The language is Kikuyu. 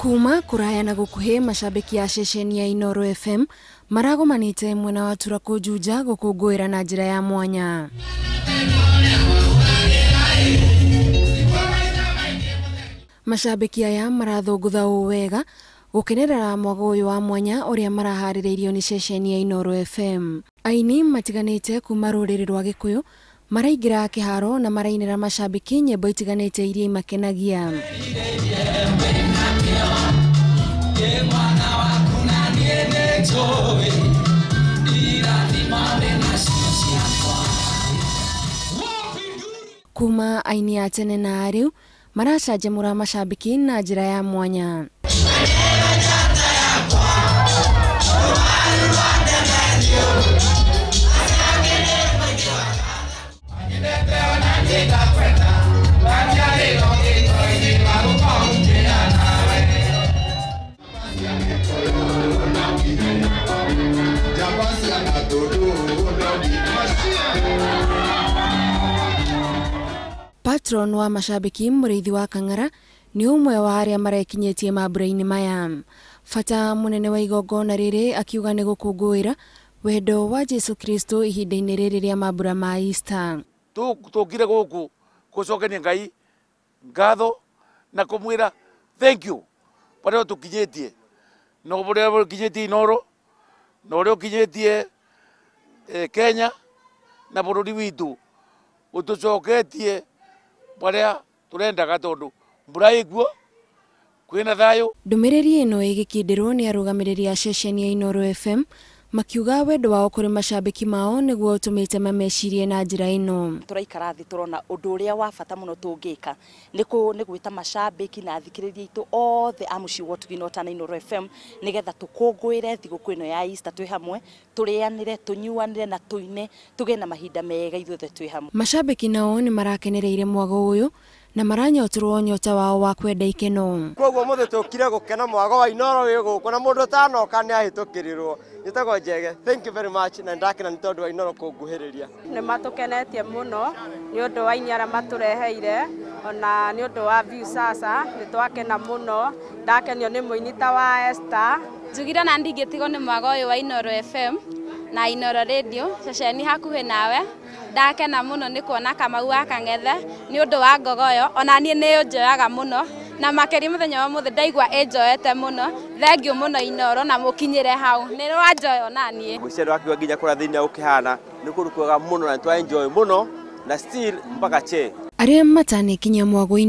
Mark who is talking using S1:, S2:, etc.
S1: Kuma kuraya na gukuhi mashabiki a ceceni ya Inooro FM maragomanite mwena wa Turaku Juja gukungũĩra na njĩra ya mwanya. Mashabiki aya marathũngũtha ũũ wega gukenerera mwago ũyũ wa mwanya ũrĩa maraharĩrĩirio nĩ ceceni ya Inooro FM. Aini matiganĩte kuma rũrĩrĩ rwa Gĩkũyũ maraingĩra kĩharo na marainĩra mashabiki nyĩmbo itiganĩte iria imakenagia. Kuma aini a tene na arĩu maracanjamũra mashabiki na njĩra ya mwanya. Patron wa mashabiki Mũrĩithi wa Kang'ara nĩ ũmwe wa arĩa marekinyĩtie mambura-inĩ maya. Bata mũnene wa igongona rĩrĩ akiuga nĩ gũkũngũĩra wendo wa Jesu Kristo ihinda-inĩ rĩrĩ rĩa mambura ma Easter.
S2: Tũkire gũkũ gũcokenia Ngai ngatho na kũmwĩra thank you barĩa ũtũkinyĩtie na ũrĩa ũkinyĩtie Inooro na ũrĩa ũkinyĩtie Kenya na bũrũri witũ ũtũcoketie barĩa tũrendaga tondũ mbura ĩkuo kwĩna thayũ.
S1: Ndũmĩrĩri ĩno ĩgĩkindĩrwo nĩ arũgamĩrĩri a ceceni ya Inooro FM makiuga wendo wao kũrĩ mashabiki mao nĩguo ũtũmĩte mamecirie na njĩra ĩno.
S3: Tũraikara thĩ tũrona ũndũ ũrĩa wa bata mũno tũngĩka nĩ gwĩta mashabiki na athikĩrĩria aitũ othe a mũciĩ wa Ũtugi na Inooro FM nĩgetha tũkũngũĩre thigũkũ ĩno ya Easter twĩ hamwe, tũrĩanĩre, tũnyuanĩre na tũine, tũgĩe na mahinda mega ithuothe twĩ hamwe.
S1: Mashabiki nao nĩ marakenereire mwago ũyũ na maranyotorwo nyota wao wa kwenda ikeno.
S4: Koguo mũthĩ tũkire gũkena mwago wa Inooro wĩ gũkũ na mũndũ ũtanoka nĩ ahĩtũkĩrĩrwo. Njĩtagwo Njege, thank you very much na ndakena nĩ tondũ wa Inooro kũnguhĩrĩria.
S5: Nĩ matũkenetie mũno nĩ ũndũ wa aini arĩa matũreheire ona nĩ ũndũ wa Viusasa, nĩ twakena mũno. Ndakenio nĩ mũini ta wa Esther.
S6: Njugire na ndingĩtigwo nĩ mwago ũyũ wa Inooro FM na Inooro Radio ceceni hakuhĩ nawe. Ndakena mũno nĩ kuona Kamau wa Kang'ethe nĩ ũndũ wa ngogoyo, ona niĩ nĩ ũnjoyaga mũno na makĩria mũthenya wa mũthĩ ndaigua ĩnjoete mũno. Thengiũ mũno Inooro na mũkinyĩre hau nĩ rwanjoya ona niĩ.
S4: Ngwĩciria ndwakiuga nginya kũrĩa thĩinĩ ũkĩhana nĩ kũndũ kwega mũno na nĩ twa enjoy mũno na still mpaka che.
S1: Arĩa matanĩkinyia mwago